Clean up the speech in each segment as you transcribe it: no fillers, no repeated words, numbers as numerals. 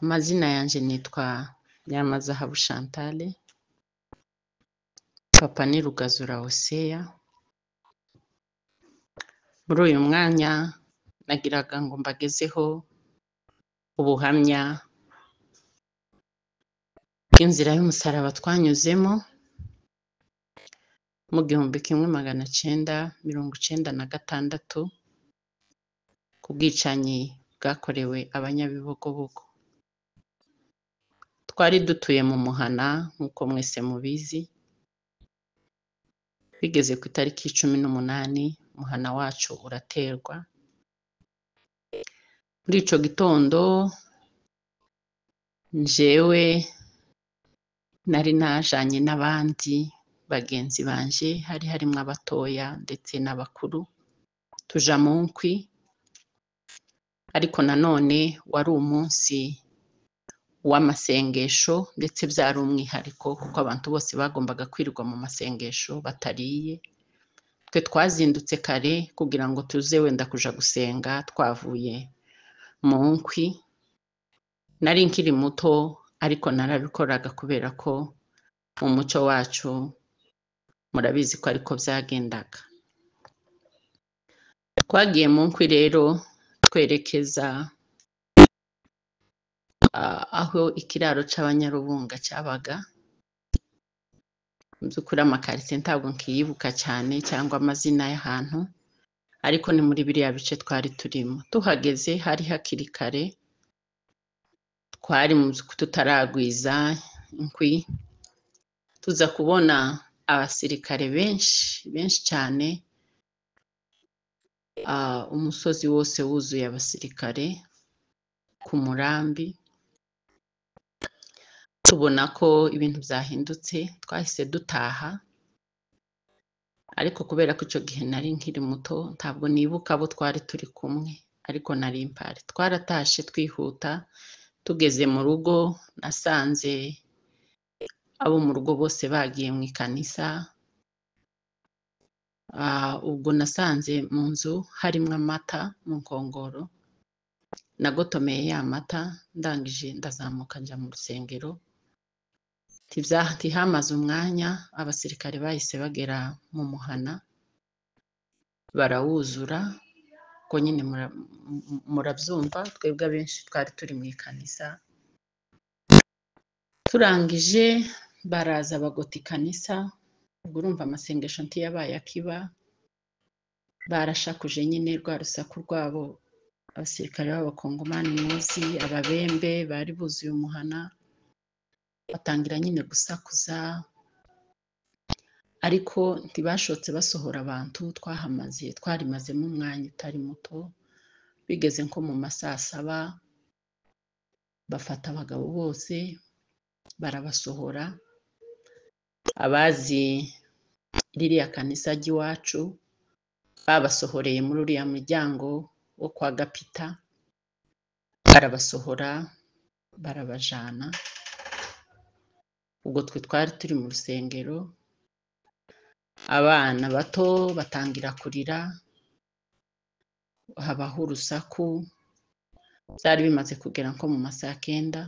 Amazina yanjye nitwa Nyiramazahabu Chantal, papa ni Rugazura Hoseya. Muri uyu mwanya nagiraga ngo mbagezeho ubuhamya bw'inzira y'umusaraba twanyuzemo mu 1996 ku bwicanyi bwakorewe Abanyabibogobogo. Twari dutuye mu Muhana nk'uko mwese mubizi, bigeze ku itariki 18 umuhana wacu uraterwa. Muri ico gitondo njyewe nari najanye n'abandi bagenzi banje, hari harimwo abatoya ndetse n'abakuru, tuja mu nkwi, ariko nanone wari umunsi w'amasengesho ndetse byari umwihariko kuko abantu bose bagombaga kwirirwa mu masengesho batariye. Twe twazindutse kare kugira ngo tuze wenda kuja gusenga twavuye mu nkwi. Nari nkiri muto ariko narabikoraga kubera ko mu muco wacu murabizi ko ariko byagendaga. Twagiye mu nkwi rero twerekeza aho ikiraro c'Abanyarubunga cyabaga. Mu by'ukuri amakaritsiye ntabwo nkiyibuka cyane cyangwa amazina y'ahantu, ariko ni muri biriya bice twari turimo. Tuhageze hari hakiri kare, twari mu by'ukuri tutaragwiza inkwi, tuza kubona abasirikare benshi benshi cyane, umusozi wose wuzuye abasirikare ku murambi. Tubona ko ibintu byahindutse, twahise dutaha, ariko kubera ko icyo gihe nari nkiri muto ntabwo nibuka abo twari turi kumwe, ariko nari mpari. Twaratashe twihuta, tugeze mu rugo nasanze abo mu rugo bose bagiye mu ikanisa. Ubwo nasanze mu nzu harimo amata mu nkongoro, nagotomeye ya mata, ndangije ndazamuka njya mu rusengero. Ntihamaze umwanya abasirikare bahise bagera mu muhana barawuzura, ubwo nyine murabyumva twebwe abenshi twari turi mu ikanisa. Turangije baraza bagota ikanisa, ubwo urumva amasengesho ntiyabaye akiba, barashakuje nyine rwa rusaku rwabo, abasirikare b'abakongomani muzi, ababembe bari buzuye umuhana, batangira nyine gusakuza, ariko ntibashotse basohora abantu. Twahamaze twarimazemo umwanya utari muto, bigeze nko mu ma saa saba bafata abagabo bose barabasohora. Abazi ririya kanisa ry'iwacu babasohoreye muri uriya muryango wo kwa Gapita, barabasohora barabajana. Ubwo twe twari turi mu rusengero, abana bato batangira kurira, habaho urusaku, byari bimaze kugera nko mu ma saa kenda.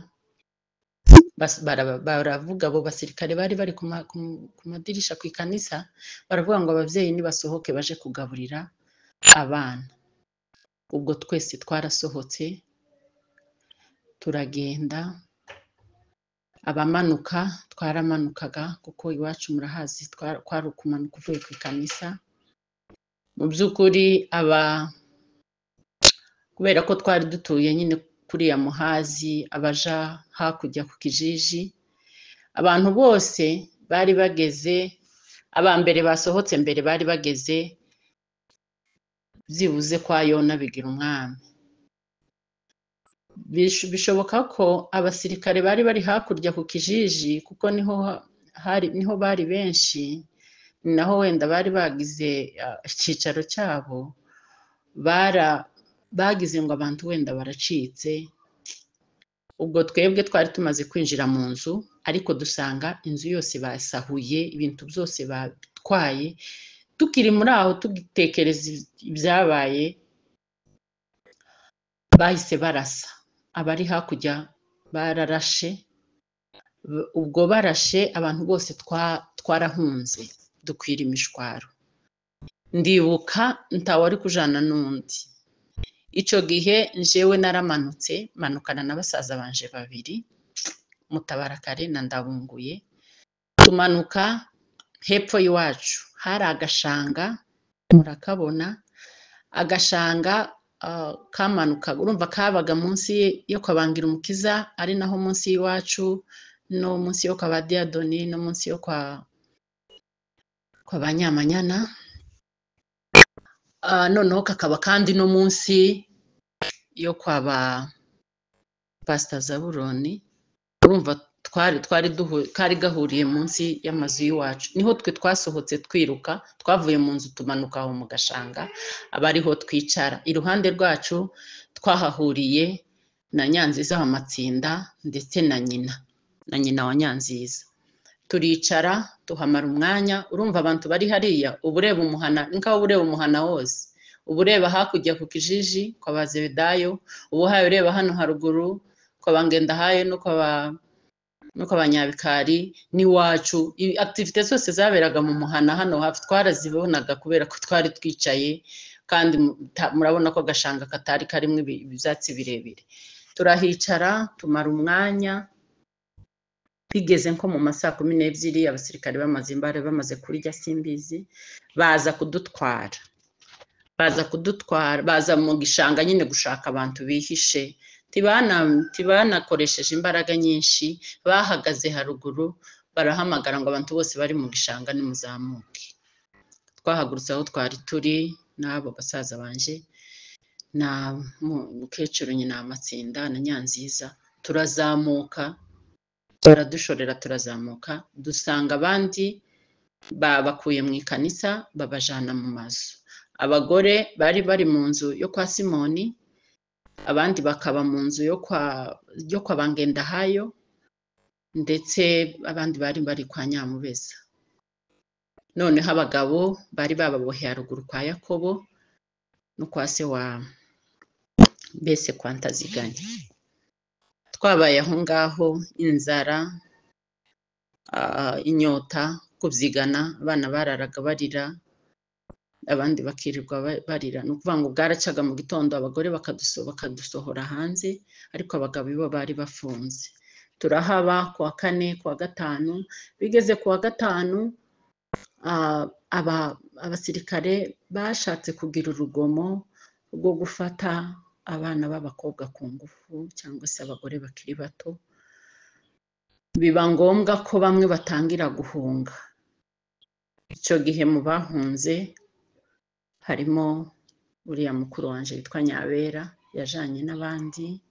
Baravuga abo basirikare bari bari ku madirisha ku ikanisa, baravuga ngo ababyeyi nibasohoke baje kugaburira abana. Ubwo twese twarasohotse turagenda, abamanuka twaramanukaga kuko iwacu murahazi kwari ukumanuka uvuye ku ikanisa. Mu by'ukuri kubera ko twari dutuye nyine kuriya muhazi, abaja hakurya ku Kijiji, abantu bose bari bageze, aba mbere basohotse mbere bari bageze byibuze kwa Yona bigira umwami. Bishoboka ko abasirikare bari bari hakurya ku Kijiji, kuko niho hari, niho bari benshi, ni naho wenda bari bagize icyicaro cyabo, bagize ngo abantu wenda baracitse. Ubwo twebwe twari tumaze kwinjira mu nzu, ariko dusanga inzu yose basahuye, ibintu byose batwaye. Tukiri muri aho tugitekereza ibyabaye, bahise barasa abari hakurya Bararashe, ubwo barashe abantu bose twarahunze dukwira imishwaro. Ndibuka ntawari kujana n'undi. Ico gihe njewe naramanutse, manukana na basaza banje babiri, Mutabarakare na Ndabunguye, tumanuka hepfo y'iwacu hari agashanga, murakabona agashanga kamanuka, urumva kabaga munsi yo kwa Bangirumukiza, ari naho munsi y'iwacu, no munsi yo kwa ba Diadoni, no munsi yo kwa Banyamanyana. Noneho kakaba kandi no munsi yo kwa ba Pastor Zaburoni. Urumva twari kari gahuriye munsi y'amazu y'iwacu. Niho twe twasohotse twiruka, twavuye mu nzu tumanuka aho mu gashanga, aba ariho twicara. Iruhande rwacu twahahuriye na Nyanziza wa Matsinda ndetse na nyina wa Nyanziza. Turicara tuhamara umwanya. Urumva abantu bari hariya, uba ureba umuhana, ni nkaho ureba umuhana wose, uba ureba hakurya ku Kijiji kwa ba Zebedayo, uba uhaye ureba hano haruguru kwa ba Ngendahayo no kwa Banyabikari n'iwacu. Activite zose zaberaga mu muhana hano hafi twarazibonaga kubera ko twari twicaye, kandi murabona ko agashanga katari karimo ibyatsi birebire. Turahicara tumara umwanya, bigeze nko mu masaa 12 abasirikare bamaze imbare bamaze kurya simbizi, baza kudutwara, baza mu gishanga nyine gushaka abantu bihishe. Tibanakoresheje imbaraga nyinshi, bahagaze haruguru barahamagara ngo abantu bose bari mu gishanga nimuzamuke. Twahagurutse aho twari turi n'abo basaza banje na mukecuru nyina Matsinda na Nyanziza, turazamuka, baradushorera turazamuka, dusanga abandi babakuye mu ikanisa babajana mu mazu. Abagore bari bari mu nzu yo kwa Simoni, abandi bakaba mu nzu yo kwa Bangendahayo, ndetse abandi bari bari kwa Nyamubeza. Noneho abagabo bari bababoheye haruguru kwa Yakobo no kwa se wa mbese kwa Ntaziganya. Twabaye aho ngaho, inzara, inyota, kubyigana, abana bararaga barira, abandi bakirirwa barira. Ni ukuvuga ngo bwaracaga mu gitondo abagore bakadusohora hanze, ariko abagabo bo bari bafunze. Turahaba kuwa kane, kuwa gatanu. Bigeze kuwa gatanu, abasirikare bashatse kugira urugomo rwo gufata abana b'abakobwa ku ngufu cyangwa se abagore bakiri bato, biba ngombwa ko bamwe batangira guhunga. Icyo gihe mu bahunze harimo uriya mukuru wanje witwa Nyabera, yajanye n'abandi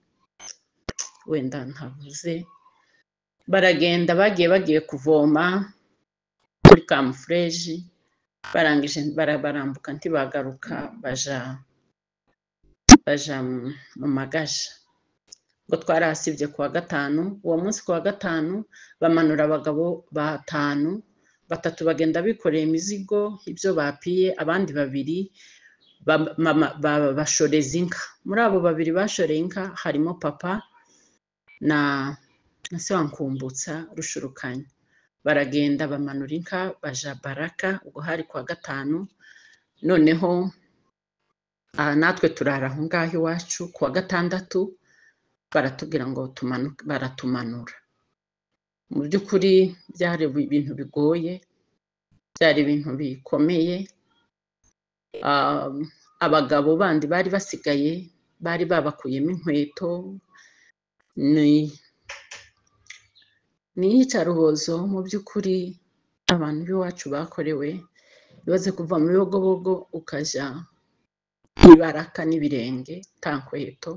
wenda ntavuze, baragenda bagiye kuvoma kuri camouflage, barangije barambuka ntibagaruka, baja mu Magasha. Ngo twarahasibye kuwa gatanu. Uwo munsi kuwa gatanu bamanura abagabo batanu, batatu bagenda bikoreye imizigo ibyo bapiye, abandi babiri bashoreza inka. Muri abo babiri bashoreye inka harimo papa na se wa Nkumbutsa Rushurukanya. Baragenda bamanura inka baja Baraka, ubwo hari kuwa gatanu. Noneho natwe turara aho ngaho iwacu. Kuwa gatandatu baratubwira ngo baratumanura. Mu by'ukuri byari ibintu bigoye, byari ibintu bikomeye. Abagabo bandi bari basigaye bari babakuyemo inkweto, ni iyicarubozo mu by'ukuri abantu b'iwacu bakorewe. Ibaze kuva mu Bibogobogo ukaja Ibaraka n'ibirenge nta nkweto.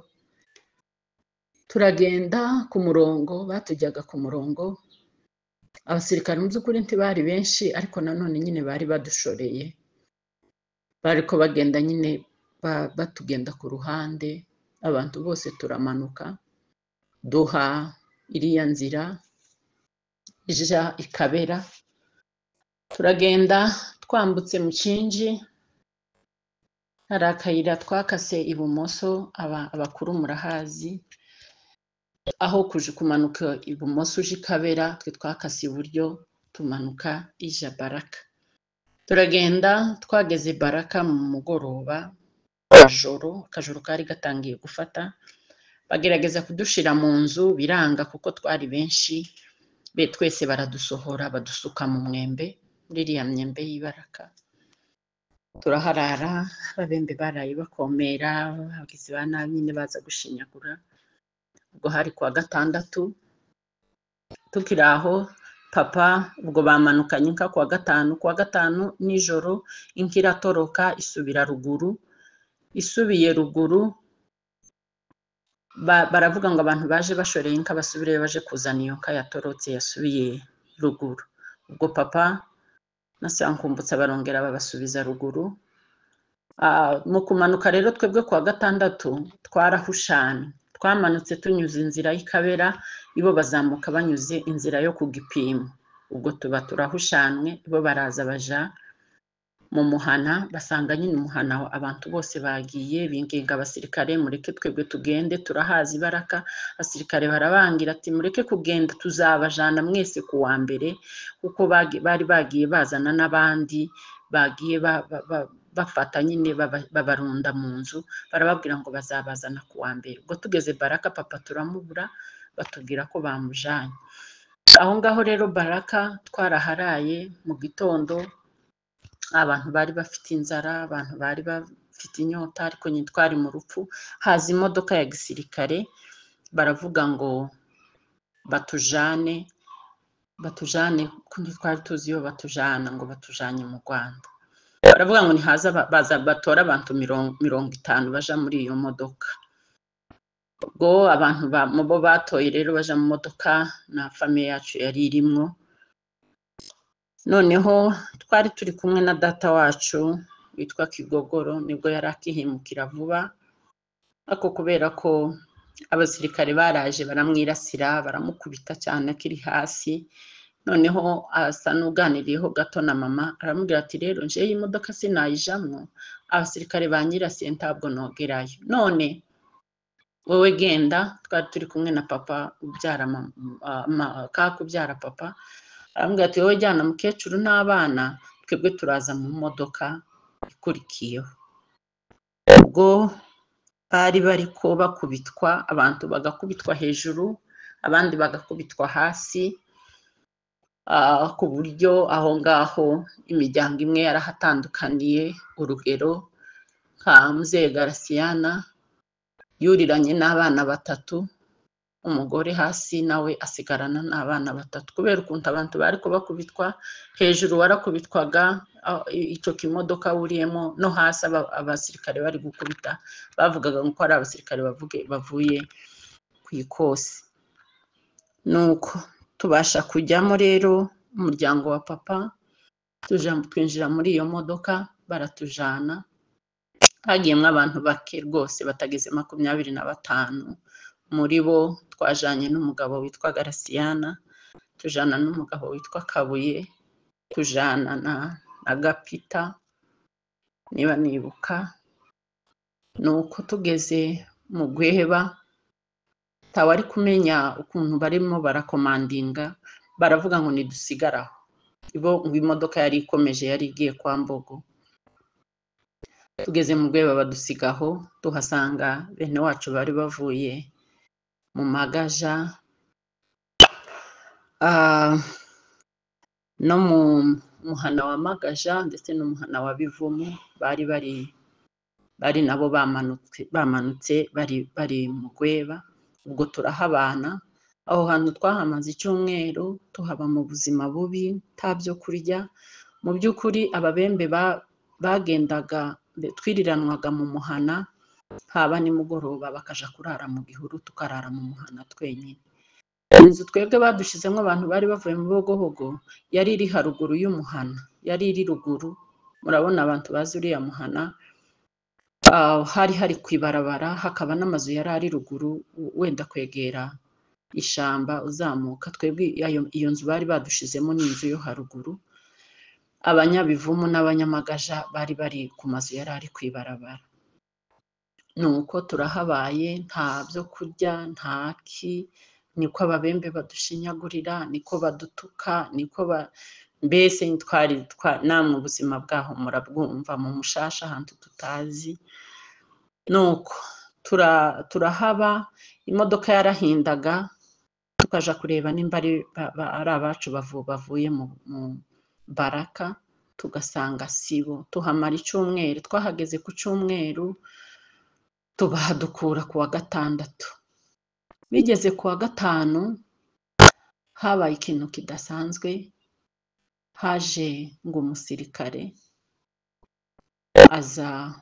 Turagenda ku murongo, batujyaga ku murongo. Abasirikare mu by'ukuri ntibari benshi, ariko nanone nyine bari badushoreye, bariko bagenda nyine batugenda ku ruhande. Abantu bose turamanuka duha iriya nzira ija Ikabera. Turagenda twambutse Mukingi, hari akayira twakase ibumoso, abakuru murahazi. Aho kuja kumanuka ibumoso uje Ikabera, twe twakase iburyo tumanuka ija Baraka. Turagenda, twageze Baraka mu mugoroba, akajoro akajoro kari gatangiye gufata. Bagerageza kudushira mu nzu biranga kuko twari benshi, be twese baradusohora badusuka mu mwembe, muri iriya myembe y'ibaraka. Turaharara, ababembe baraye bakomera, abagizi ba nabi nyine baza gushinyagura. Ubwo hari kuwa gatandatu, tukiri aho papa ubwo bamanukanye inka kuwa gatanu, kuwa gatanu nijoro inka iratoroka isubira ruguru, isubiye ruguru baravuga ngo abantu baje bashoreye inka basubireyo baje kuzana iyo nka yatorotse yasubiye ruguru. Ubwo papa na Sankumbutsa barongera babasubiza ruguru. Mu kumanuka rero twebwe kuwa gatandatu twarahushanye, twamanutse tunyuze inzira y'Ikabera, ibo bazamuka banyuze inzira yo ku Gipimo. Ubwo tuba turahushanwe, ibo baraza baja mu muhana, basanga nyine umuhana abantu bose bagiye, binginga abasirikare mureke twebwe tugende turahazi Ibaraka. Abasirikare barabangira ati mureke kugenda tuzabajana mwese ku wa mbere, kuko bari bagiye bazana n'abandi bagiye bafata nyine babarunda mu nzu, barababwira ngo bazabazana ku wa mbere. Ubwo tugeze Baraka papa turamubura, batubwira ko bamujanye. Aho ngaho rero Baraka twaraharaye mu gitondo, abantu bari bafite inzara, abantu bari bafite inyota, ariko nyine twari mu rupfu. Haza imodoka ya gisirikare, baravuga ngo batujane, batujane kuko ntitwari tuzi iyo batujana, ngo batujanye mu Rwanda. Baravuga ngo nihaza baza batora abantu 50 baja muri iyo modoka. Ubwo abantu mu bo batoye rero baja mu modoka na famiye yacu yari irimwo. Noneho twari turi kumwe na data wacu witwa Kigogoro, nibwo yari akihimukira vuba, ariko kubera ko abasirikare baraje baramwirasira baramukubita cyane akiri hasi. Noneho asa n'uganiriyeho gato na mama, aramubwira ati rero njewe iyi modoka sinayijamwo, abasirikare banyirasiye ntabwo nogerayo, none wowe genda. Twari turi kumwe na papa ubyara kaka ubyara papa, aramubwira ati wowe jyana mukecuru n'abana, twebwe turaza mu modoka ikurikiyeho. Ubwo bari bariko bakubitwa, abantu bagakubitwa hejuru, abandi bagakubitwa hasi, ku buryo aho ngaho imiryango imwe yarahatandukaniye. Urugero nka Muzehe Garasiyana yuriranye n'abana batatu, umugore hasi nawe asigarana n'abana batatu, kubera ukuntu abantu bari kubakubitwa hejuru warakubitwaga, icyo kimodoka wuriyemo, no hasi abasirikare bari gukubita, bavugaga ngo ari abasirikare bavuye ku ikosi. Nuko tubasha kujyamo rero, umuryango wa papa twinjira muri iyo modoka baratujana. Hagiyemo abantu bake rwose batageze 25, muri bo twajanye n'umugabo witwa Garasiyana, tujana n'umugabo witwa Kabuye, tujana na Gapita niba nibuka. Nuko tugeze mu Gweba, ntawari kumenya ukuntu barimo barakomandinga, baravuga ngo nidusigaraho, ibo ngo imodoka yari ikomeje yari igiye kwa Mbogo. Tugeze mu Gweba badusigaho, tuhasanga bene wacu bari bavuye mu Magaja, no mu muhana wa Magaja ndetse n'umuhana wa Bivumu, bari bari nabo bamanutse bari mu Gweba. Ubwo turahabana, aho hantu twahamaze icyumweru, tuhaba mu buzima bubi, nta byo kurya. Mu by'ukuri ababembe bagendaga, twiriranwaga mu muhana, haba nimugoroba bakaja kurara mu gihuru, tukarara mu muhana twenyine. Inzu twebwe badushizemo abantu bari bavuye mu Bibogobogo yari iri haruguru y'umuhana, yari iri ruguru. Murabona abantu bazi uriya muhana, hari hari ku ibarabara, hakaba n'amazu yari ari ruguru wenda kwegera ishamba uzamuka. Twebwe iyo nzu bari badushizemo ni inzu yo haruguru. Abanyabivumu n'abanyamagaja bari bari ku mazu yari ari ku ibarabara. Nuko turahabaye, nta byo kurya, nta ki, niko ababembe badushinyagurira, niko badutuka, niko mbese twari namwe ubuzima bwaho murabwumva mu mushasha ahantu tutazi. Nuko turahaba, imodoka yarahindaga, tukaja kureba nimba ari abacu bavuye mu Baraka, tugasanga sibo. Tuhamara icyumweru, twahageze ku cyumweru, tubahadukura ku wa gatandatu. Bigeze ku wa gatanu habaye ikintu kidasanzwe, haje ngo umusirikare aza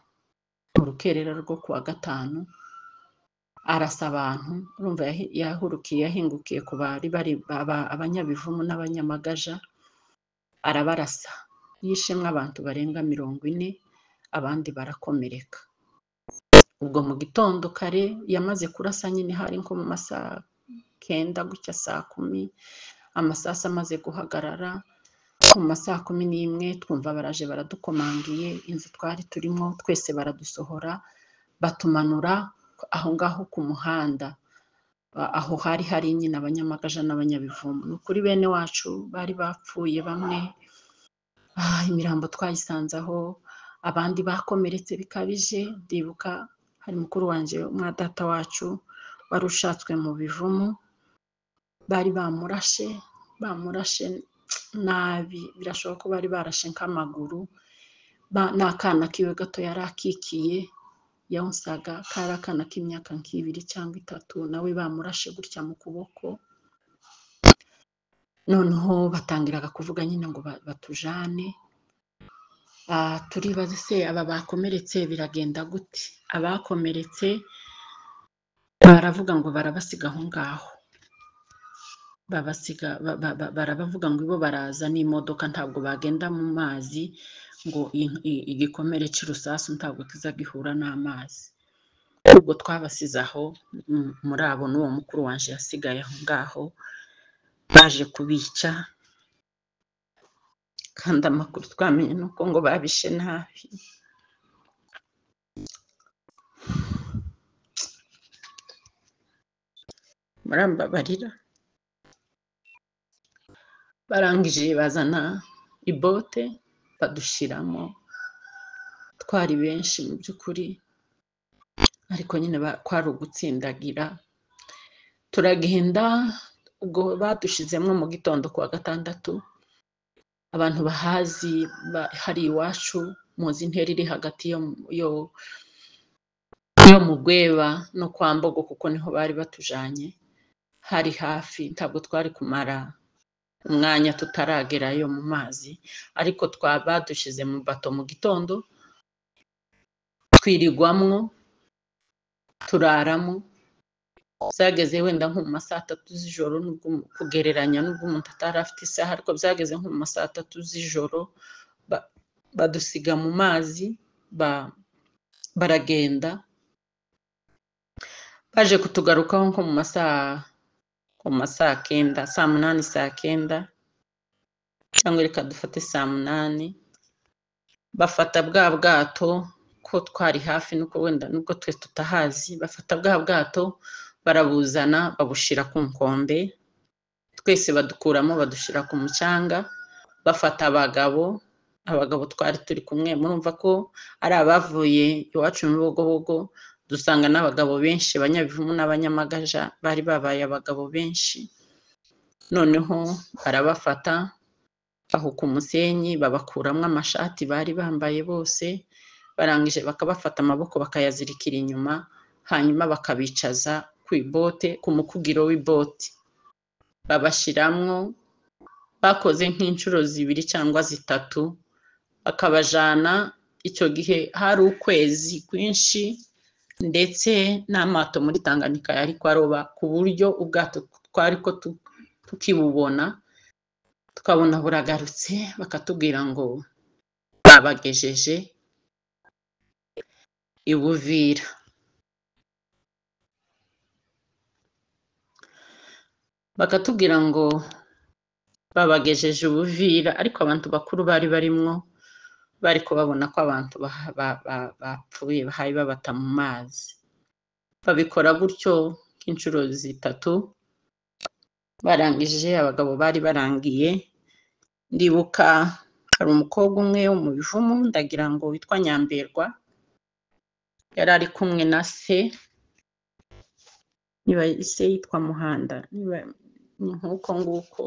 mu rukerera rwo ku wa gatanu, arasa abantu. Urumva yahurukiye, yahingukiye ku bari bari abanyabivumu n'abanyamagaja, arabarasa, yishemwe abantu barenga 40, abandi barakomereka. Ubwo mu gitondo kare yamaze kurasa nyine, hari nko mu masaha 9 gutya, saa 10, amasasu amaze guhagarara. Mu masaha 11 twumva baraje baradukomangiye inzu twari turimo, twese baradusohora, batumanura aho ngaho ku muhanda, aho hari hari nyine abanyamagaja n'abanyabivumu. Ni ukuri bene wacu bari bapfuye bamwe, imirambo twayisanze aho, abandi bakomeretse bikabije. Ndibuka hari mukuru wanjye mwa data wacu wari ushatswe mu bivumu, bari bamurashe nabi, birashoboka ko bari barashe nk'amaguru, n'akana kiwe gato yari akikiye yonsaga, kari akana k'imyaka nk'ibiri cyangwa 3, nawe bamurashe gutya mu kuboko. Noneho batangiraga kuvuga nyine ngo batujane. Turibaze se aba bakomeretse biragenda gute? Abakomeretse baravuga ngo barabasiga aho ngaho, babasiga barabavuga ngo ibo baraza n'imodoka, ntabwo bagenda mu mazi, ngo igikomere cy'urusasu ntabwo kiza gihura n'amazi. Ubwo twabasize aho muri abo, n'uwo mukuru wanje yasigaye aho ngaho, baje kubica. Kandi amakuru twamenye nuko ngo babishe nabi. Murambabarira. Barangije bazana ibote badushiramo, twari benshi mu by'ukuri, ariko nyine kwari ugutsindagira. Turagenda, ubwo badushizemo mu gitondo ku wa gatandatu. Abantu bahazi hari iwacu muzi intera iri hagati yo mu Rweba no kwa Mbogo, kuko niho bari batujanye, hari hafi, ntabwo twari kumara umwanya tutaragerayo mu mazi, ariko badushize mu bato mu gitondo, twirigwamwo, turaramo. Byageze wenda nko mu masaha 3 z'ijoro, nubwo kugereranya nubwo umuntu atari afite isaha, ariko byageze nko mu masaha 3 z'ijoro, badusiga mu mazi, baragenda. Baje kutugarukaho nko mu masaha 9, saa 8, saa 9, cyangwa reka dufate saa 8, bafata bwa bwato ko twari hafi, nuko wenda nubwo twe tutahazi, bafata bwa bwato barabuzana, babushira ku nkombe, twese badukuramo badushira ku mucanga. Bafata abagabo twari turi kumwe, murumva ko ari abavuye iwacu mu Bibogobogo, dusanga n'abagabo benshi, abanyabivumu n'abanyamagaja bari babaye abagabo benshi. Noneho barabafata bahuka umusenyi, babakuramo amashati bari bambaye bose, barangije bakabafata amaboko bakayazirikira inyuma, hanyuma bakabicaza ku ibote, ku mukugiro w'ibote, babashiramwo. Bakoze nk'inshuro 2 cyangwa 3, bakabajana. Icyo gihe hari ukwezi kwinshi, ndetse n'amato muri Tanganyika yari kwaroba, ku buryo ubwato twari ko tukibubona, tukabona buragarutse, bakatubwira ngo babagejeje i Buvira. Bakatubwira ngo babagejeje Ubuvira, ariko abantu bakuru bari barimwo Bari kubabona ko abantu bapfuye bahaye babata mu mazi. Babikora gutyo nk'inshuro zitatu. Barangije, abagabo bari barangiye. Ndibuka hari umukobwa umwe wo mu Bivumu, ndagira ngo witwa Nyamberwa, yari ari kumwe na se, niba se yitwa Muhanda, niba ni nk'uko nguko.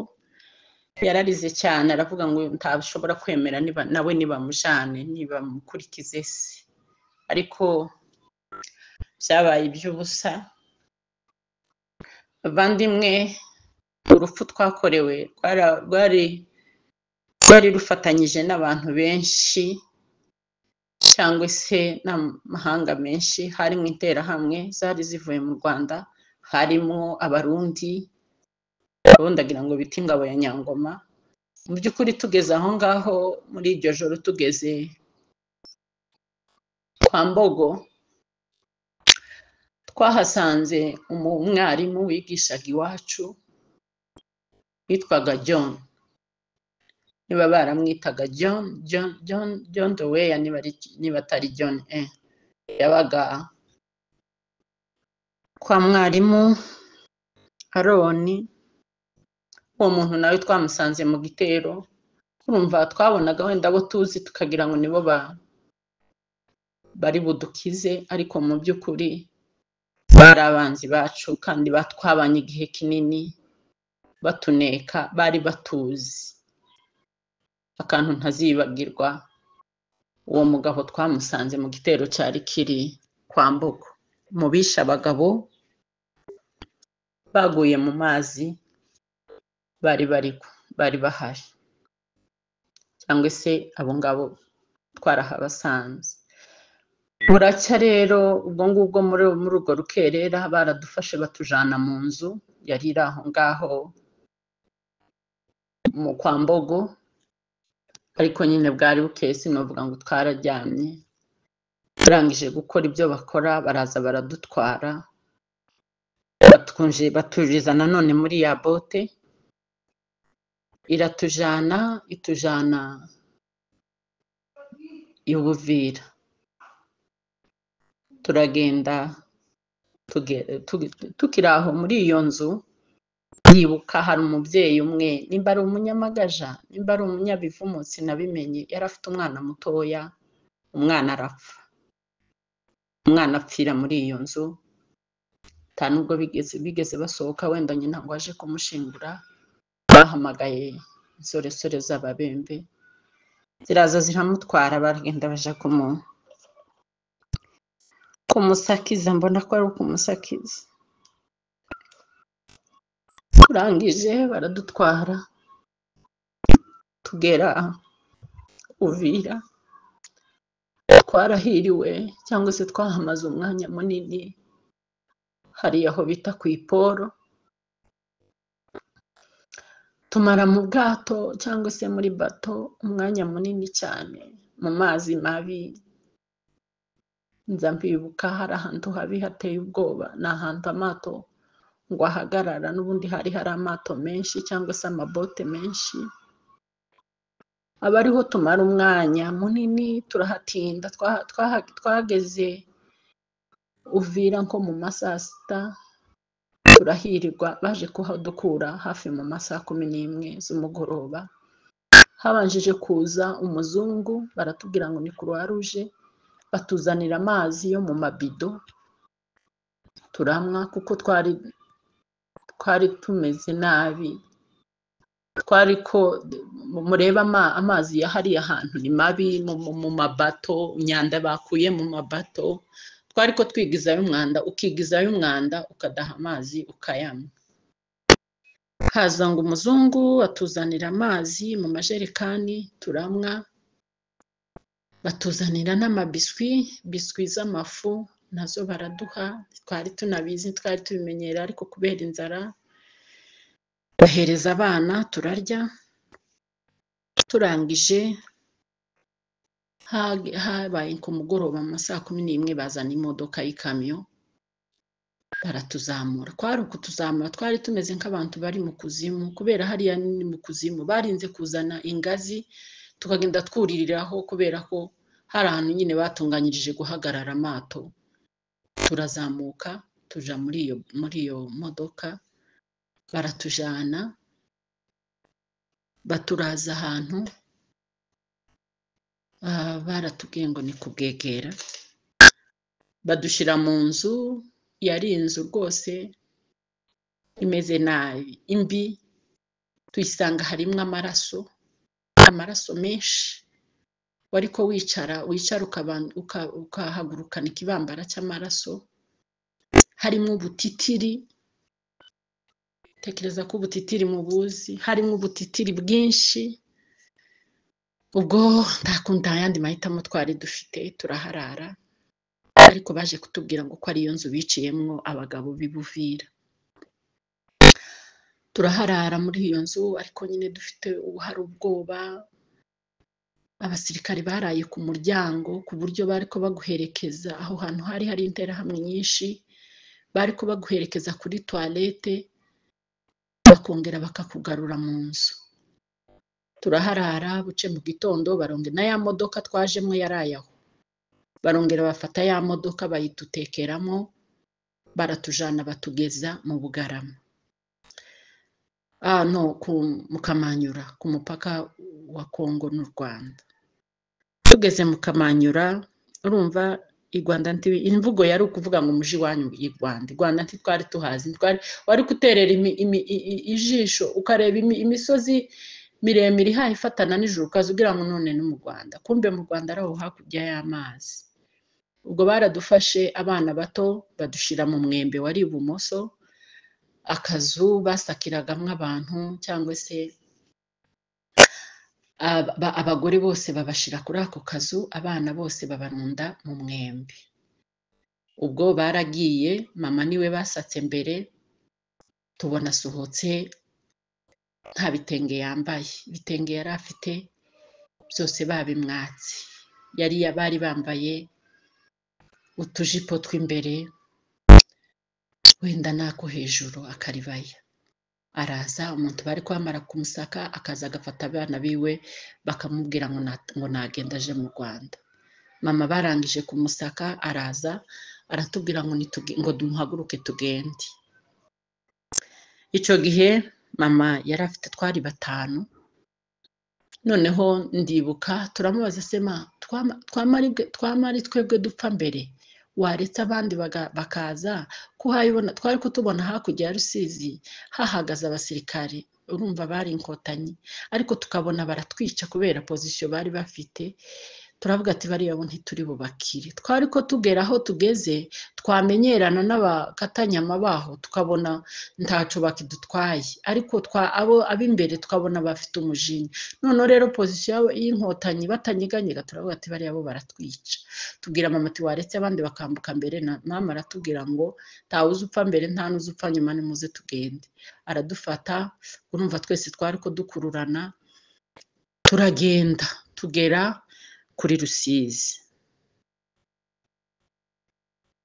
Yararize cyane, aravuga ngo ntashobora kwemera niba nawe nibamujane, nibamukurikize se. Ariko byabaye iby'ubusa. Bavandimwe, urupfu twakorewe rwari rufatanyije n'abantu benshi cyangwa se n'amahanga menshi. Harimo interahamwe zari zivuye mu Rwanda, harimo Abarundi, abo ndagira ngo bita ingabo ya Nyangoma. Mu by'ukuri tugeze aho ngaho muri iryo joro, tugeze kwa Mbogo, twahasanze umwarimu wigishaga iwacu witwaga John, niba baramwitaga John, John, John, John Doweya, niba atari John, yabaga kwa mwarimu Aroni. Uwo muntu nawe twamusanze mu gitero. Urumva twabonaga wenda abo tuzi tukagira ngo nibo bari budukize, ariko mu by'ukuri bari abanzi bacu, kandi batwabanye igihe kinini batuneka, bari batuzi. Akantu ntazibagirwa, uwo mugabo twamusanze mu gitero cyari kiri kwa Mbogo, mu bishe abagabo baguye mu mazi bari bari bahari, cyangwa se abo ngabo twarahabasanze. Buracya rero ubwo ngubwo muri urwo rukerera baradufashe batujana mu nzu yari iri aho ngaho mu kwa Mbogo, ariko nyine bwari bukeye, sinavuga ngo twararyamye. Barangije gukora ibyo bakora, baraza baradutwara, baturiza nanone muri ya bote, iratujana, itujana i Buvira. Turagenda tukiri aho muri iyo nzu, ndibuka hari umubyeyi umwe, nimba ari umunyamagaja, nimba ari umunyabivumu sinabimenye, yari afite umwana mutoya, umwana arapfa. Umwana apfira muri iyo nzu, nta nubwo bigeze basohoka wenda nyina ngo aje kumushingura. Bahamagaye insoresore z'ababembe, ziraza ziramutwara, baragenda baja kumusakiza, mbona ko ari ukumusakiza. Turangije baradutwara tugera Uvira. Twarahiriwe cyangwa se twahamaze umwanya munini, hari aho bita ku Iporo. Tumara mu bwato cyangwa se muri bato umwanya munini cyane, mu mazi mabi. Nza mbibuka hari ahantu habi hateye ubwoba, ni ahantu amato ngo ahagarara, n'ubundi hari hari amato menshi cyangwa se amabote menshi, aba ariho tumara umwanya munini, turahatinda. Twageze Uvira nko mu masaa sita, turahirirwa. Baje kuhadukura hafi mu masaha 11 z'umugoroba. Habanjije kuza umuzungu, baratubwira ngo ni Croix Rouge, batuzanira amazi yo mu mabido turamwa, kuko twari tumeze nabi. Twari ko mureba amazi ya hariya hantu ni mabi, mu mabato, imyanda bakuye mu mabato. Twari ko twigizayo umwanda, ukigizayo umwanda ukadaha amazi ukayanywa. Haza ngo umuzungu atuzanira amazi mu majerekani turamwa, batuzanira n'amabiswi, biswi z'amafu nazo baraduha. Twari tunabizi, twari tubimenyera, ariko kubera inzara bahereza abana turarya. Turangije habaye ku mugoroba mu masaha 11, bazana imodoka y'ikamyo baratuzamura. Kwari ukutuzamura, twari tumeze nk'abantu bari mu kuzimu, kubera hariya ni mu kuzimu. Barinze kuzana ingazi, Tukagenda twuririraho kubera ko hari ahantu nyine batunganyirije guhagarara amato. Turazamuka tuja muri iyo modoka, baratujana, baturaza ahantu baratubwiye ngo ni kubwegera. Badushyira mu nzu, yari inzu rwose imeze nabi, imbi. Tuyisanga harimo amaraso, amaraso menshi. Wariko wicara ukahagurukana ikibambara cy'amaraso, harimo ubutitiri. Tekereza ko ubutitiri mubuzi, harimo ubutitiri bwinshi. Ubwo nta kundi, nta yandi mahitamo twari dufite, turaharara. Ariko baje kutubwira ngo ko ariyo nzu biciyemwo abagabo b'i Buvira. Turaharara muri iyo nzu, ariko nyine dufite hari ubwoba. Abasirikare baraye ku muryango, ku buryo bariko baguherekeza. Aho hantu hari hari interahamwe nyinshi, bariko baguherekeza kuri toilette, bakongera bakakugarura mu nzu. Turaharara, buce mu gitondo barongera na ya modoka twajemo yaraye aho, barongera bafata ya modoka bayitutekeramo, baratujana, batugeza mu Bugarama, no mu Kamanyura, ku mupaka wa Kongo n'u Rwanda. Tugeze mu Kamanyura, urumva i Rwanda imvugo yari ukuvuga ngo muje iwanyu i Rwanda. I Rwanda ntitwari tuhazi, wari guterera ijisho ukareba imisozi miremire ihaye ifatana n'ijuru, ukaza ugira ngo none ni mu Rwanda, kumbe mu Rwanda ari aho hakurya y'amazi. Ubwo baradufashe, abana bato badushyira mu mwembe wari ibumoso, akazu basakiragamo abantu cyangwa se abagore bose babashyira kuri ako kazu, abana bose babarunda mu mwembe. Ubwo baragiye, mama niwe basatse mbere, tubona asohotse nta bitenge yambaye, ibitenge yari afite byose babimwatse. Yari bari bambaye utujipo tw'imbere wenda n'ako hejuru, akaribaya. Araza, umuntu bari kwamara kumusaka, akaza agafata abana biwe, bakamubwira ngo nagenda aje mu Rwanda. Mama barangije kumusaka, araza aratubwira ngo ngo dumuhaguruke tugende. Icyo gihe mama yari afite, twari batanu. Noneho ndibuka turamubaza: "Se ma, twama ari twebwe dupfa mbere, waretse abandi bakaza kuhayibona?" Twari kutubona hakurya ya Rusizi hahagaze abasirikare, urumva bari Inkotanyi, ariko tukabona baratwica kubera position bari bafite. Turavuga ati: "Bariya bo ntituri bubakire." Twari ko tugera aho tugeze, twamenyerana n'abakatanyama baho, tukabona ntaco bakidutwaye, ariko twa abo ab'imbere tukabona bafite umujinya. Noneho rero position y'Inkotanyi batanyeganyega, turavuga ati: "Bariya bo baratwica." Tubwira mama ati: "Waretse abandi bakambuka mbere?" Na mama aratubwira ngo: "Ntawe uzi upfa mbere, nta n'uzi upfa nyuma, nimuze tugende." Aradufata, urumva twese twari ko dukururana, turagenda tugera kuri Rusizi.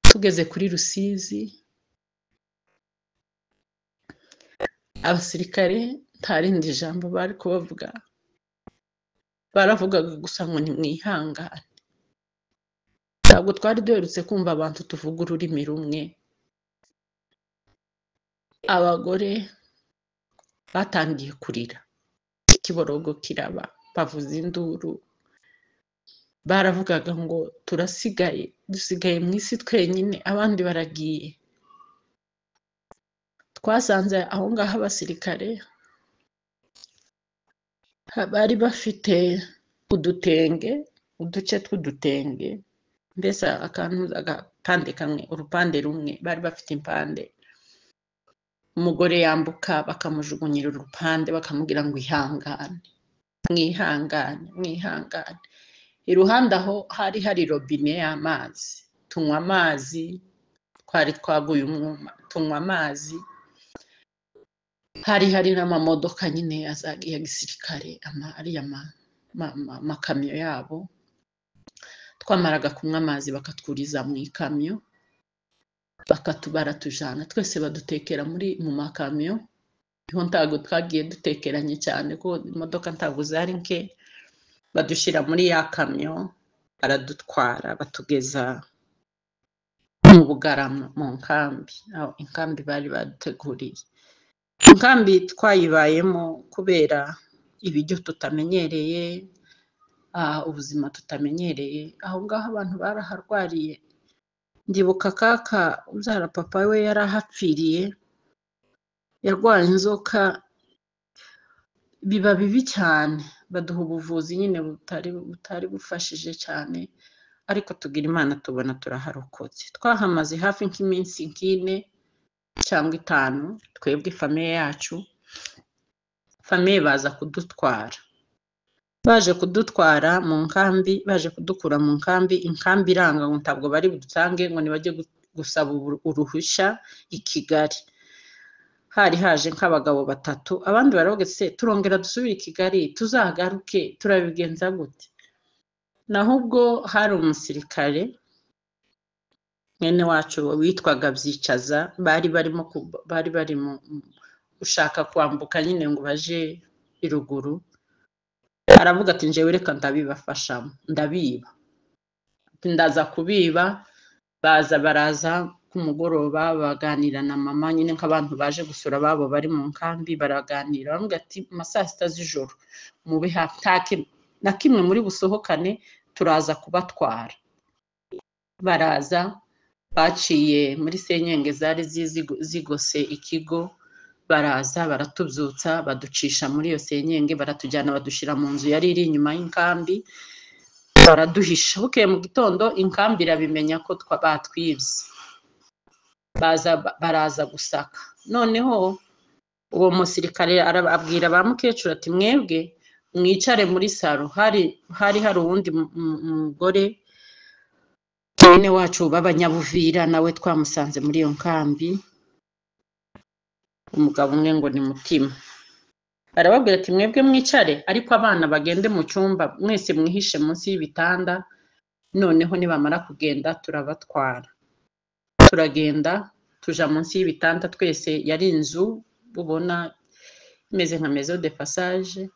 Tugeze kuri Rusizi, abasirikare nta rindi jambo bari kubavuga, baravugaga gusa ngo nimwihangane. Ntabwo twari duherutse kumva abantu tuvuga ururimi rumwe. Abagore batangiye kurira, ikiborogo kiraba, bavuza induru. Baravugaga ngo: "Turasigaye, dusigaye mu isi twenyine, abandi baragiye." Twasanze aho ngaho abasirikare bari bafite udutenge, uduce tw'udutenge, mbese akantu agapande kamwe, urupande rumwe, bari bafite impande. Umugore yambuka bakamujugunyira urupande, bakamubwira ngo: "Ihangane, mwihangane, mwihangane." Iruhande aho hari hari robine y'amazi, tunywa amazi, twari twaguye umwuma, tunywa amazi. Hari hari n'amamodoka nyine ya gisirikare, ariya makamyo yabo. Twamaraga kunywa amazi bakatwuriza mu ikamyo, baratujana twese, badutekera muri mu makamyo. Niho ntabwo twagiye dutekeranye cyane kuko imodoka ntabwo zari nke. Badushyira muri ya kamyo, baradutwara, batugeza mu Bugarama, mu nkambi, aho inkambi bari baduteguriye. Inkambi twayibayemo kubera ibiryo tutamenyereye, ubuzima tutamenyereye. Aho ngaho abantu baraharwariye. Ndibuka kaka ubyara papa we yarahapfiriye, yarwaye inzoka, biba bibi cyane, baduha ubuvuzi nyine butari bufashije cyane, ariko tugira Imana tubona turaharokotse. Twahamaze hafi nk'iminsi nk'ine cyangwa 5, twebwe famille yacu, famille baza kudutwara. Baje kudutwara mu nkambi, baje kudukura mu nkambi, inkambi iranga ngo ntabwo bari budutange, ngo nibajye gusaba uruhushya i Kigali. Hari haje nk'abagabo 3, abandi baravuga se turongera dusubire i Kigali, tuzagaruke, turabigenza gute? Naho ubwo hari umusirikare mwene wacu witwaga Byicaza, bari barimo gushaka kwambuka nyine ngo baje iruguru. Aravuga ati njyewe reka ndabibafashamo, ndabiba, ndaza kubiba. Baza baraza ku mugoroba baganira na mama nyine nk'abantu baje gusura babo bari mu nkambi, baraganira baravuga ati mu ma saa 6 z'ijoro mube hafi, na kimwe muri busohokane, turaza kubatwara. Baraza baciye muri senyenge zari zigose ikigo, baraza baratubyutsa, baducisha muri iyo senyenge, baratujyana badushyira mu nzu yari iri inyuma y'inkambi, baraduhisha. Bukeye mu gitondo inkambi irabimenya ko batwibye, baza baraza gusaka. Noneho uwo musirikare abwira ba mukecuru ati mwebwe mwicare muri saro. Hari hari uwundi mugore mwene wacu b'abanyabuvira, nawe twamusanze muri iyo nkambi, umugabo umwe ngo ni Mutima. Arababwira ati mwebwe mwicare, ariko abana bagende mu cyumba, mwese mwihishe munsi y'ibitanda, noneho nibamara kugenda turabatwara. Turagenda tuja munsi y'ibitanda twese, yari inzu ubona imeze nka maison de passage.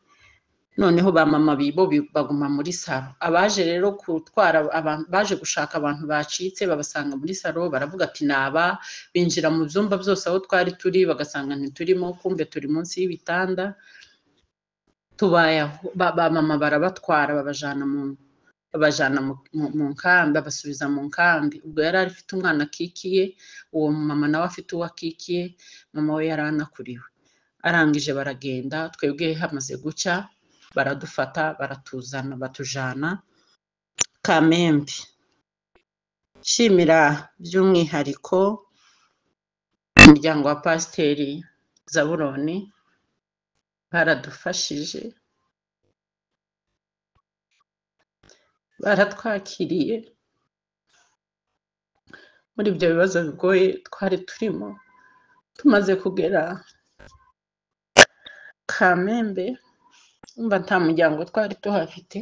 Noneho ba mama bibo baguma muri saro. Abaje rero gutwara abantu, baje gushaka abantu bacitse, babasanga muri saro, baravuga ati naba, binjira mu byumba byose aho twari turi, bagasanga ntiturimo, kumbe turi munsi y'ibitanda. Tubaye aho, ba mama barabatwara, babajana mu nkambi, babasubiza mu nkambi. Ubwo yari afite umwana akikiye, uwo mama nawe afite uwo akikiye, mama we yari anakuriwe. Arangije baragenda, twebwe hamaze gucya baradufata, baratuzana, batujana Kamembe. Nshimira by'umwihariko umuryango wa Pasiteri Zaburoni, baradufashije, baratwakiriye muri ibyo bibazo bigoye twari turimo. Tumaze kugera Kamembe, umva nta muryango twari tuhafite,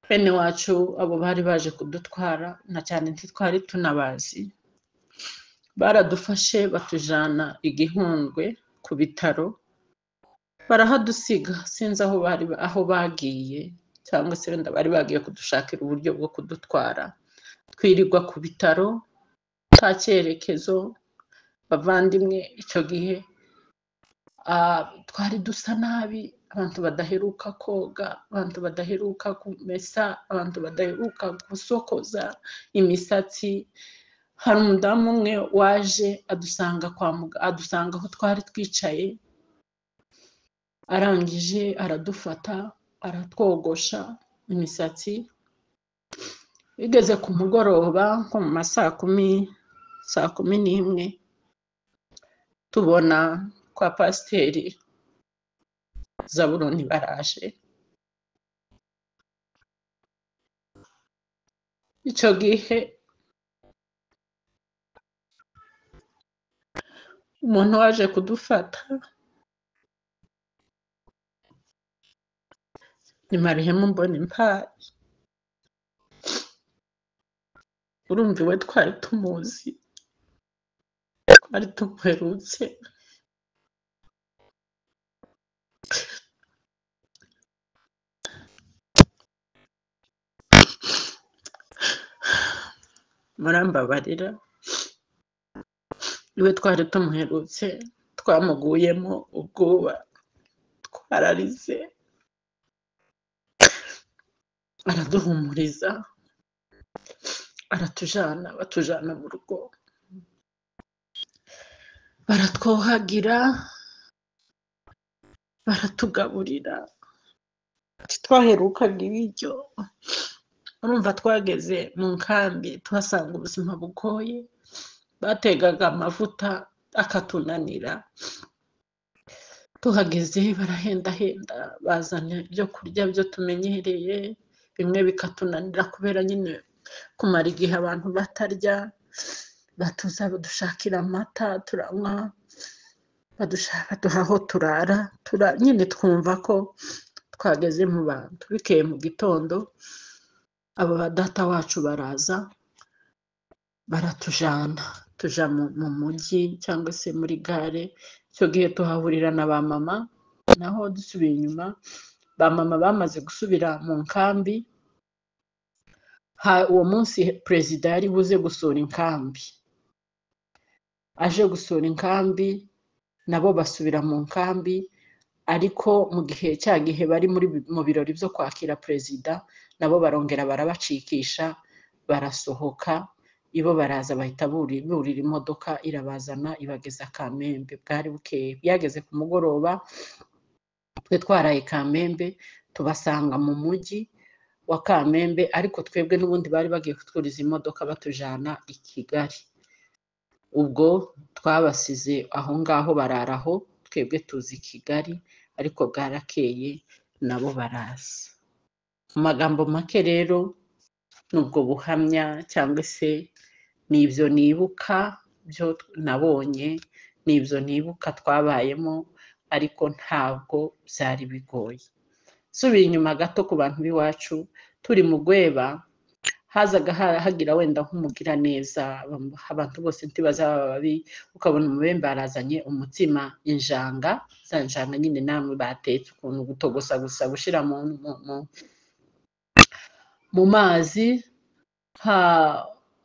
bene wacu abo bari baje kudutwara na cyane ntitwari tunabazi, baradufashe batujana igihundwe ku bitaro, barahadusiga. Sinzi aho bari, aho bagiye, cyangwa se wenda bari bagiye kudushakira uburyo bwo kudutwara. Twirirwa ku bitaro nta cyerekezo. Bavandimwe, icyo gihe twari dusa nabi, abantu badaheruka koga, abantu badaheruka kumesa, abantu badaheruka gusokoza imisatsi. Hari umudamu umwe waje adusanga kwa adusanga aho twari twicaye, arangije aradufata aratwogosha imisatsi. Bigeze ku mugoroba nko mu ma saa 10, saa 11, tubona kwa Pasiteri Zaburoni baraje. Icyo gihe umuntu waje kudufata ni Marihemu Mbonimpaye. Urumva iwe twari tumuzi, twari tumuherutse. Murambabarira, iwe twari tumuherutse, twamuguyemo ubwoba, twararize, araduhumuriza, aratujana, batujana mu rugo, baratwohagira, baratugaburira, twaherukaga ibiryo. Urumva twageze mu nkambi tuhasanga ubuzima bugoye, bategaga amavuta akatunanira. Tuhageze barahendahenda, bazana ibyo kurya byo tumenyereye, bimwe bikatunanira kubera nyine kumara igihe abantu batarya. Batuza badushakira amata turanywa, baduha aho turara, nyine twumva ko twageze mu bantu. Bikeye mu gitondo abo ba data wacu baraza baratujana, tuja mu mujyi cyangwa se muri gare. Icyo gihe tuhahurira na ba mama, naho dusubiye inyuma ba mama bamaze gusubira mu nkambi. Uwo munsi perezida yari buze gusura inkambi, aje gusura inkambi nabo basubira mu nkambi. Ariko mu gihe cya gihe bari mu birori byo kwakira perezida, nabo barongera barabacikisha, barasohoka, ibo baraza bahita burira imodoka irabazana ibageza Kamembe. Bwari bukeye, byageze ku mugoroba twe twaraye Kamembe, tubasanga mu mujyi wa Kamembe, ariko twebwe n'ubundi bari bagiye kutwuriza imodoka batujana i Kigali. Ubwo twabasize aho ngaho bararaho, twebwe tuzi Kigali, ariko bwarakeye nabo baraza. Mu magambo make rero nubwo buhamya cyangwa se nibyo nibuka byo nabonye, nibyo nibuka twabayemo, ariko ntabwo byari bigoye. Subiye inyuma gato ku bantu b'iwacu, turi mu Gweba, hazaga hagira wenda nk'umugiraneza, abantu bose ntibazaba babi, ukabona umubembe arazanye umutsima, injanga, za njanga nyine namwe batetse ukuntu gutogosa gusa gushira mu mazi.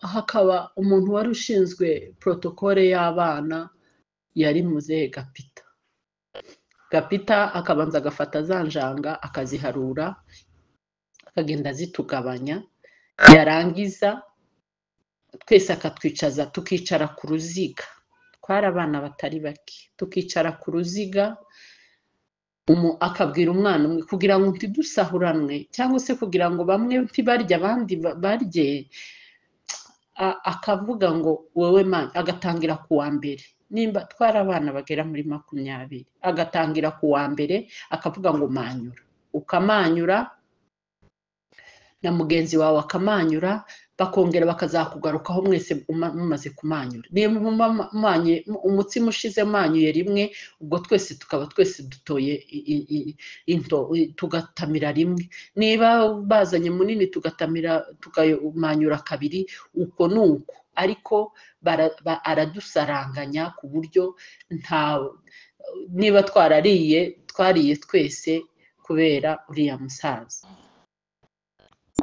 Hakaba umuntu wari ushinzwe protokole y'abana yari muzehe Gapita. Gapita akabanza agafata za njanga akaziharura, akagenda azitugabanya, yarangiza twese akatwicaza, tukicara ku ruziga. Twari abana batari bake, tukicara ku ruziga, akabwira umwana umwe kugira ngo ntidusahuranwe cyangwa se kugira ngo bamwe ntibarye abandi barye, akavuga ngo wowe man, agatangira ku wa mbere. Nimba twari abana bagera muri 20, agatangira ku wa mbere akavuga ngo manyura, ukamanyura na mugenzi wawe akamanyura, bakongera bakazakugarukaho mwese mumaze kumanyura. Niba umutsima ushize manyuye rimwe, ubwo twese tukaba twese dutoye tugatamira rimwe. Niba bazanye munini tugatamira, tukamanyura kabiri, uko ni uko. Ariko aradusaranganya ku buryo nta niba twarariye twariye twese kubera uriya musaza.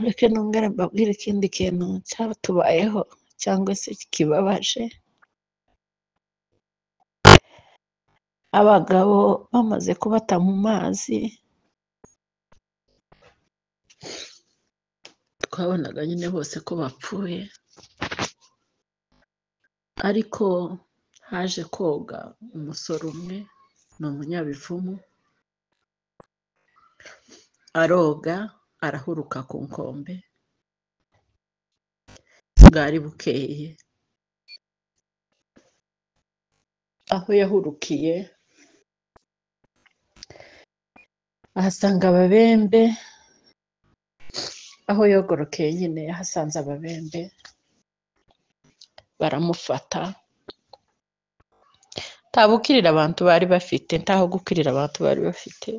Reka nongere mbabwire ikindi kintu cyatubayeho cyangwa se kibabaje. Abagabo bamaze kubata mu mazi, twabonaga nyine bose ko bapfuye, ariko haje koga umusore umwe, ni umunyabivumu, aroga arahuruka ku nkombe. Bwari bukeye, aho yahurukiye ahasanga ababembe, aho yogorokeye nyine yahasanze ababembe, baramufata. Nta bukirira abantu bari bafite, ntaho gukirira abantu bari bafite,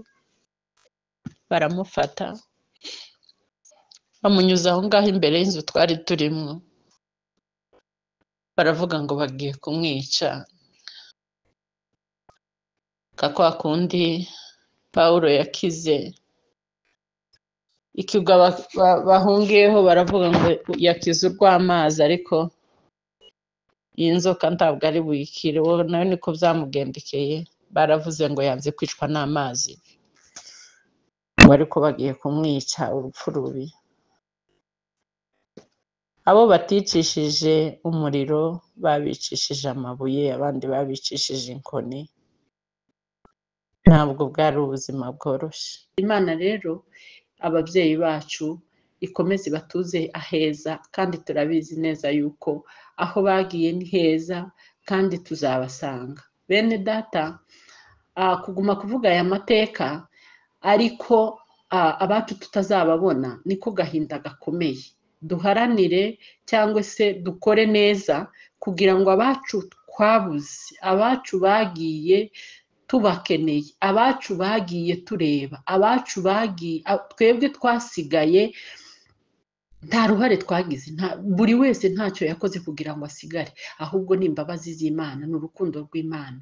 baramufata bamunyuza aho ngaho imbere y'inzu twari turimo, baravuga ngo bagiye kumwica. Nka kwa kundi Pawulo yakize Ikirwa bahungiyeho baravuga ngo yakize urw'amazi, ariko iyi nzoka ntabwo ari buyikire. Wowe nawe niko byamugendekeye, baravuze ngo yanze kwicwa n'amazi, ngo ariko bagiye kumwica urupfu rubi. Abo baticishije umuriro babicishije amabuye, abandi babicishije inkoni. Ntabwo bwari ubuzima bworoshye. Imana rero ababyeyi bacu ikomeze ibatuze aheza, kandi turabizi neza yuko aho bagiye ni heza kandi tuzabasanga. Bene data, kuguma kuvuga aya mateka ariko abacu tutazababona niko gahinda gakomeye. Duharanire cyangwa se dukore neza kugira ngo abacu twabuze, abacu bagiye tubakeneye, abacu bagiye tureba, abacu bagiye, twebwe twasigaye nta ruhare twagize, buri wese ntacyo yakoze kugira ngo asigare, ahubwo ni imbabazi z'Imana, ni urukundo rw'Imana.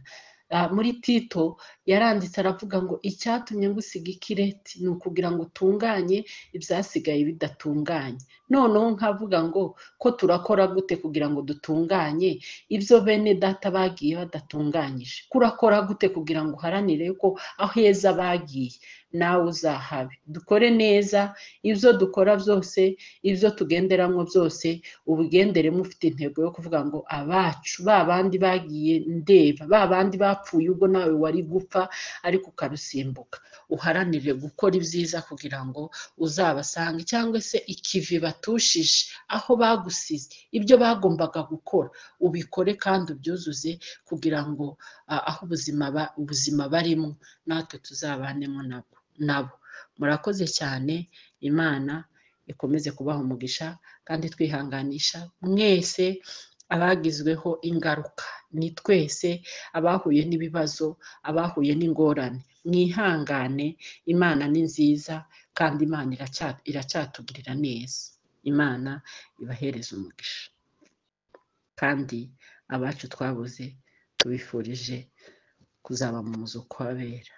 Muri Tito yaranditse aravuga ngo icyatumye ngusiga ikireti ni ukugira ngo utunganye ibyasigaye bidatunganye. Noneho nkavuga ngo ko turakora gute kugira ngo dutunganye ibyo bene data bagiye badatunganyije? Kurakora gute kugira ngo uharanire ko aho heza bagiye nawe uzahabe? Dukore neza ibyo dukora byose, ibyo tugenderamo byose, ubigenderemo ufite intego yo kuvuga ngo abacu ba bandi bagiye ndeba, ba bandi bapfuye ubwo nawe wari gupfa ariko ukarusimbuka. Uharanire gukora ibyiza kugira ngo uzabasange, cyangwa se ikivi batushije aho bagusize, ibyo bagombaga gukora ubikore kandi ubyuzuze kugira ngo aho ubuzima barimo natwe tuzabanemo nabo. Murakoze cyane, Imana ikomeze kubaha umugisha kandi twihanganisha mwese abagizweho ingaruka, ni twese abahuye n'ibibazo, abahuye n'ingorane. Mwihangane, Imana ni nziza kandi Imana iracyatugirira neza. Imana ibahereze umugisha, kandi abacu twabuze tubifurije kuzaba mu muzuko w'abera.